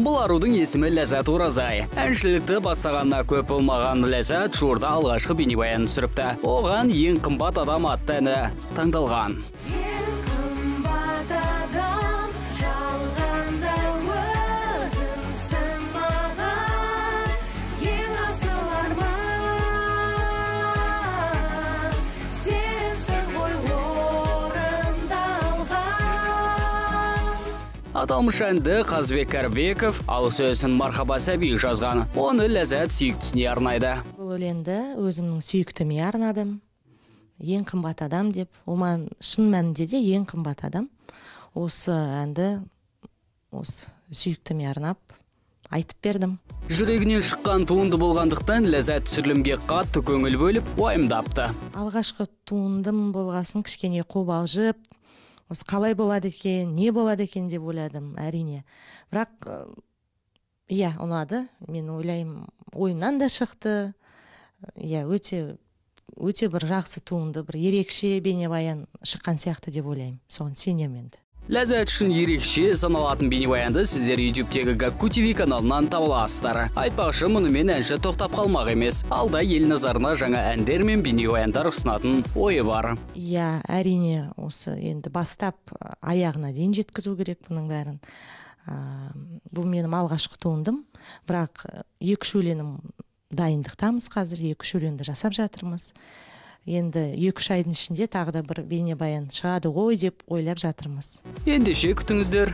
Бұл арудың есімі Ләззат Оразай. Әншілікті бастағанына көп болмаған Ләззат жуырда алғашқы бейнебаянын түсіріпті. Оған «Ең қымбат адам» атты әні таңдалған. Ең қымбат адам жалғанда өзіңсің маған, ең асыл арман сенсің ғой орындалған. Аталмыш әнді Қазбек Кәрібеков, ал сөзін Мархаба Сәби жазған. Оны Ләззат сүйіктісіне арнайды. Бұл өлеңді өзімнің сүйіктіме арнадым. Ең қымбат адам деп. Ол маған шын мәнінде де ең қымбат адам. Осы әнді осы сүйіктіме арнап айтып бердім. Жүрегінен шыққан туынды болғандықтан, Ләззат түсірілімге қатты көңіл бөліп, уайымдапты. Алғашқы туындым болғасын, кішкене қобалжып, осы қалай болады екен, не болады екен деп ойладым, әрине. Бірақ иә, ұнады. Мен ойлаймын, ойымнан да шықты. Иә, өте өте бір жақсы туынды, бір ерекше бейнебаян шыққан сияқты деп ойлаймын. Соған сенемін енді. Ләззат үшін ерекше саналатын бейнебаянды сіздер YouTube'тегі Гакку ТВ каналынан таба аласыздар. Айтпақшы, мұнымен әнші тоқтап қалмақ емес. Алда ел назарына жаңа әндер мен бейнебаяндар ұсынатын ойы бар. Иә, әрине, осы енді бастап аяғына дейін жеткізу керек бұның бәрін. Бұл менің алғашқы туындым, бірақ екі үш өлеңім дайындықтамыз қазір, екі үш өлеңді жасап жатырмыз. Енді 2-3 айдың ішінде тағы да бір бейнебаян шығады ғой деп ойлап жатырмыз. Ендеше, күтіңіздер.